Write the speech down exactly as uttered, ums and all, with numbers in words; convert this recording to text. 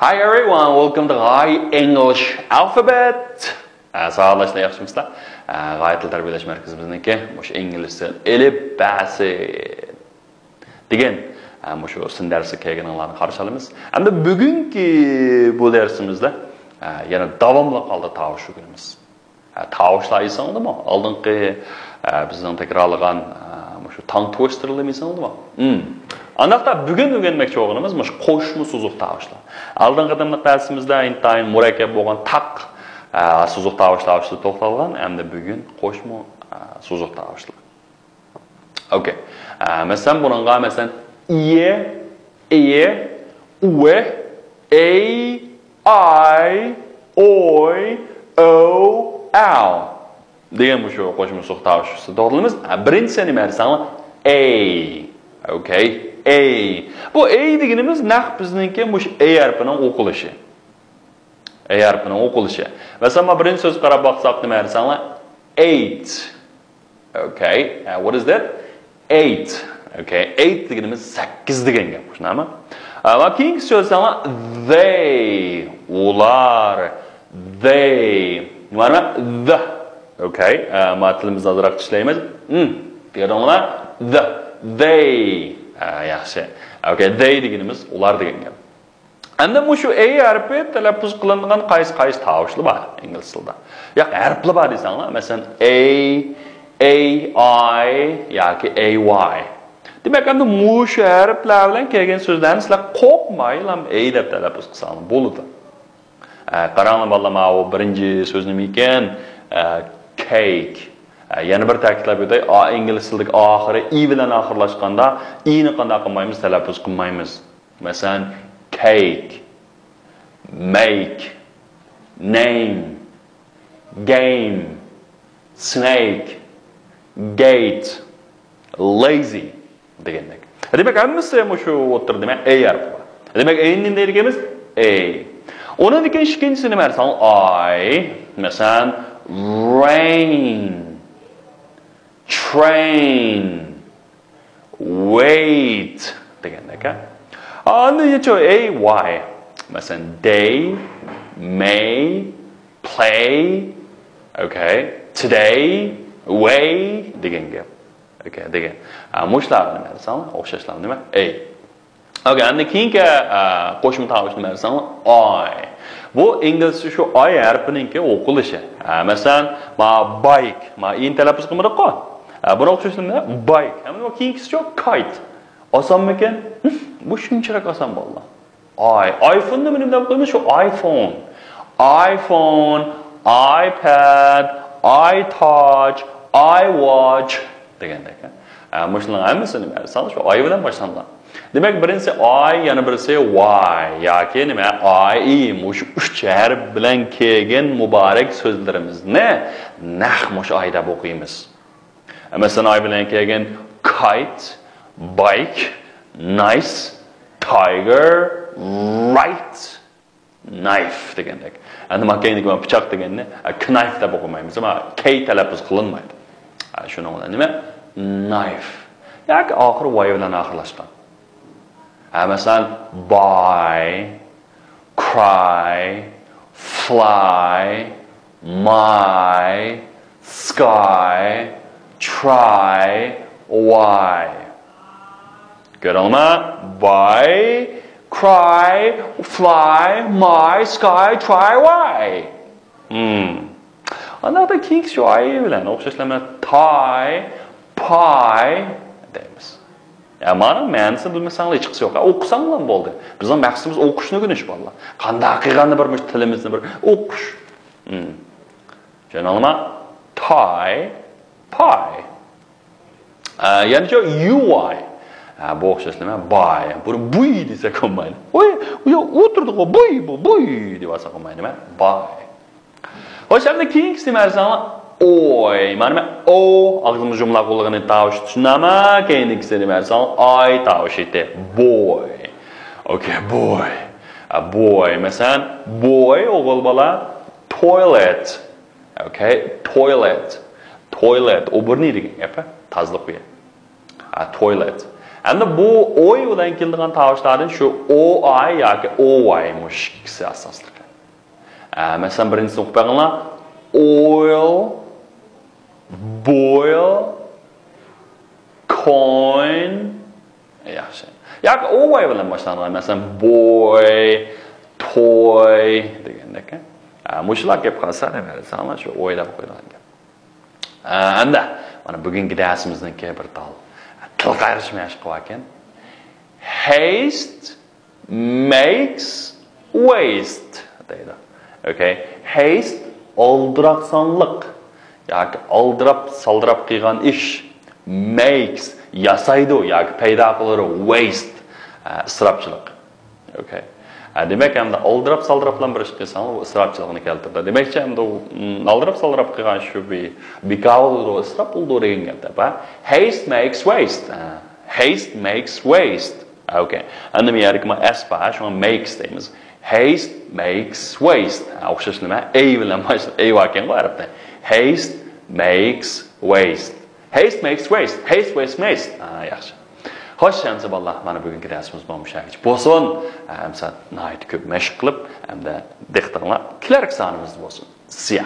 Hi everyone, welcome to High English Alphabet. ئە، ساغلاشلار، ياخشىمۇسىلەر؟ ئە، غايە تىل تەربىيەلەش مەركىزىمىزنىڭكى مۇشۇ ئىنگلىز تىل ئېلىپبەسى دېگەن، ئە، مۇشۇ سىن دەرسىگە كەلگىنىڭلارنى قارشى ئالىمىز. ئەمدى بۈگۈنكى بۇ دەرسىمىزدە، ئە، يەنە داۋاملىق ھالدا تاۋۇش ئۆگىنىمىز. ھە، تاۋۇشلار ئېسىڭدىمۇ؟ ئالدىنقى، ئە، بىزنىڭ تەكرارلىغان، ئە، مۇشۇ تاڭ تويستېرلىرىمۇ ئېسىڭدىمۇ؟ ھىم. ئانداقتا بۈگۈن ئۆگەنمەكچى بولغىنىمىز مۇشۇ قوشما سوزۇق تاۋۇشلار. ئالدىنقى قېتىملىق دەرسىمىزدە ئىنتايىن مۇرەككەپ بولغان تاق، ئە، سوزۇق تاۋۇشلار ئۈستىدە توختالغان، ئەمدى بۈگۈن قوشما، ئە، سوزۇق تاۋۇشلار. ئوكەي. ئە، مەسىلەن، بۇنىڭغا، مەسىلەن، ئىيە، ئېيە، ئۇۋە، ئەي، ئاي، ئوي، ئەو، ئاۋ دېگەن مۇشۇ قوشما سوزۇق تاۋۇشلىرىمىز. ئە، بىرىنچىسى نېمە دېسەڭلار؟ ئەي. ئوكەي. ئەي. بۇ ئەي دېگىنىمىز نەق بىزنىڭكى مۇشۇ ئەي ھەرپىنىڭ ئوقۇلۇشى. ئەي ھەرپىنىڭ ئوقۇلۇشى. مەسىلەن، مانا بىرىنچى سۆزگە قاراپ باقساق، نېمە دېسەڭلار؟ Eight. Okay. Uh, what is that? Eight. Okay. Eight دېگىنىمىز سەككىز دېگەن گەپ. شۇنداقمۇ؟ ئە، ۋە كېيىنكى سۆزلەڭلار. They. ئۇلار. They. نېمە؟ The. Okay. ئە، ما تىلىمىزنى ئازراق ئىشلەيمىز. م. كۆردۈڭلار؟ The. They. ئە، ياخشى. Okay. They دېگىنىمىز ئۇلار دېگەن گەپ. ئەمدى مۇشۇ ئەي ھەرپى تەلەپپۇز قىلىنىدىغان قايسى، قايسى تاۋۇشلار بار ئىنگلىز تىلىدا؟ ياق، ھەرپلەر بار دېسەڭلار، مەسىلەن، ئەي، ئەي ئاي ياكى ئەي ۋاي. دېمەك، ئەمدى مۇشۇ ھەرپلەر بىلەن كەلگەن سۆزلەرنى سىلەر قورقمايلا ئەي دەپ تەلەپپۇز قىلساڭلار بولىدۇ. ئە، قاراڭلار بالىلار، ماۋۇ بىرىنچى سۆز نېمە ئىكەن؟ ئە، كەيك. ئە، يەنە بىر تەكىتلەپ ئۆتەي، ئا، ئىنگلىز تىلىدىكى ئاخىرى ئى بىلەن ئاخىرلاشقاندا ئىنى قانداق قىلمايمىز؟ تەلەپپۇز قىلمايمىز. مەسىلەن، cake، make، name، game، snake، gate، lazy دېگەندەك. دېمەك، ھەممىسى مۇشۇ ئوتتۇرىدا، دېمەك، ئەي ھەرپى بار. دېمەك، ئەينى نېمە دەيدىكەنمىز؟ ئەي. ئۇنىڭدىن كېيىن ئىككىنچىسى نېمە دېسەڭ؟ ئاي. مەسىلەن، rain، train، wait دېگەندەك، ھە؟ ئاندىن يەنە ئەي ۋاي. مەسىلەن، day، may، play، okay، today، way دېگەن گەپ. Okay، دېگەن. ئا، مۇشۇلار نېمە دېسەڭلار؟ ئوخشاشلا نېمە؟ ئەي. Okay، ئەمدى كېيىنكى، ئا، قوشما تاۋۇش نېمە دېسەڭلار؟ ئاي. بۇ ئىنگلىزچە شۇ ئاي ھەرپىنىڭكى ئوقۇلۇشى. ئا، مەسىلەن، ما بايك. ما ئىنى تەلەپپۇز قىلمىدۇققۇ؟ ئا، بۇنى ئوقۇش ئۈچۈن نېمە؟ بايك. ئەمدى بۇ كېيىنكىسى شۇ كايت. ئاسانمىكەن؟ ھىم، بۇ شۇنچىلىك ئاسان بالىلار. ئاي. ئايفوننى نېمە دەپ قويىمىز؟ شۇ ئايفون. ئايفون، ئايپاد، ئايتاچ، ئايۋاتچ دېگەندەك. ئە، مۇشۇلارنىڭ ھەممىسى نېمە؟ سان شۇ ئاي بىلەن باشلانغان. دېمەك، بىرىنچىسى ئاي، يەنە بىرسى ۋاي ياكى نېمە؟ ئاي، ئى. مۇشۇ ئۈچ ھەرپ بىلەن كەلگەن مۇبارەك سۆزلىرىمىزنى نەق مۇشۇ ئاي دەپ ئوقۇيمىز. مەسىلەن، ئاي بىلەن كەلگەن kite، bike، nice، tiger، right، knife دېگەندەك. ئەمدى ما كەينىدىكى ما پىچاق دېگەننى، ئە، knif دەپ ئوقۇمايمىز، ئەمما كەي تەلەپپۇز قىلىنمايدۇ. ئە، شۇنىڭ بىلەن نېمە؟ Knife. ياكى ئاخىرى ۋاي بىلەن ئاخىرلاشقان. ھە، مەسىلەن، buy، cry، fly، my، sky، try، why. كۆرۈڭلار، buy، cry، fly، my، sky، try، why. ھىم. ئانداقتا كېيىنكى شۇ ئاي بىلەن ئوخشاشلا مانا tie، pie دەيمىز. يا، مانىڭ مەنىسىنى بىلمىسەڭلار ھېچقىسى يوق. ئوقۇساڭلار بولدى. بىزنىڭ مەقسىتىمىز ئوقۇشنى ئۆگىنىش، بالىلار. قانداق قىلغاندا بىر مۇشۇ تىلىمىزنى بىر ئوقۇش. ھىم. چۈشەندىڭلارمۇ؟ Tie، pie. ئە، يەنە شۇ U Y. ئە، بۇ ئوخشاش نېمە؟ Buy. بۇنى بۇي دېسەك بولمايدۇ. ۋوي، ئۇ يا ئولتۇردىغۇ، بۇي، بۇ، بۇي دەپ ئالساق بولمايدۇ، نېمە؟ Buy. خوش، ئەمدى كېيىنكىسى نېمە دېسەڭلار؟ ئوي. مانا نېمە؟ ئو، ئاغزىمىز يۇمىلاق بولغىنى تاۋۇش چۈشىنەما؟ كېيىنكىسى نېمە دېسەڭلار؟ ئاي تاۋۇشى. Boy. Okay، boy. ئە، boy. مەسىلەن، boy، ئوغۇل بالا، toilet. Okay، toilet. Toilet، ئۇ بىر نېمە دېگەن گەپ، ھە؟ تازىلىق ئۆيى. ھە، toilet. ئەمدى بۇ ئوي بىلەن كېلىدىغان تاۋۇشلاردىن شۇ ئو ئاي ياكى ئو ۋاي مۇشۇ ئىككىسى ئاساسلىق. ئە، مەسىلەن، بىرىنچىسىنى ئوقۇپ بېقىڭلار. ئويل، بويل، كوين. ياخشى. ياكى ئو ۋاي بىلەن باشلانغان، مەسىلەن، بوي، توي دېگەندەك. ئە، مۇشۇلار كەپ قالسا، نېمە دېسەڭلار، شۇ ئويلاپ قويىدىغان گەپ. ئە، ئەمدى مانا بۈگۈنكى دەرسىمىزنىڭكى بىر تال تىل قايرىشى مەشىق قىلىۋاتىكەن. Haste makes waste دەيدۇ. Okay. Haste ئالدىراپسانلىق ياكى ئالدىراپ سالدىراپ قىلغان ئىش. Makes ياسايدۇ ياكى پەيدا قىلىدۇ. Waste ئە، ئىسراپچىلىق. Okay. ئە، دېمەك، ئەمدى ئالدىراپ سالدىراپ بىلەن بىر ئىش قىلساڭ، ئۇ ئىسراپچىلىقنى كەلتۈرىدۇ. دېمەكچى، ئەمدى ئۇ، م، ئالدىراپ سالدىراپ قىلغان شۇ بىر بىكار بولىدۇ، ئىسراپ بولىدۇ دېگەن گەپ دەپ. ھە؟ Haste makes waste. ئە، haste makes waste. Okay. ئەمدى بۇ يەردىكى ما ئەس بار، شۇڭا makes دەيمىز. Haste makes waste. ھە، ئوخشاش نېمە؟ ئەي بىلەن باشلايدۇ. ئەي باركەنغۇ ئەرەبتە. Haste makes waste. Haste makes waste. Haste wastes waste. ھە، ياخشى. خوش، ئەمسە بالىلار، مانا بۈگۈنكى دەرسىمىز مانا مۇشۇ يەرگىچە بولسۇن. ئەمسە ناھايىتى كۆپ مەشىق قىلىپ، ھەمدە دىققىتىڭلار كېلەركى سانىمىزدا بولسۇن. سىيا.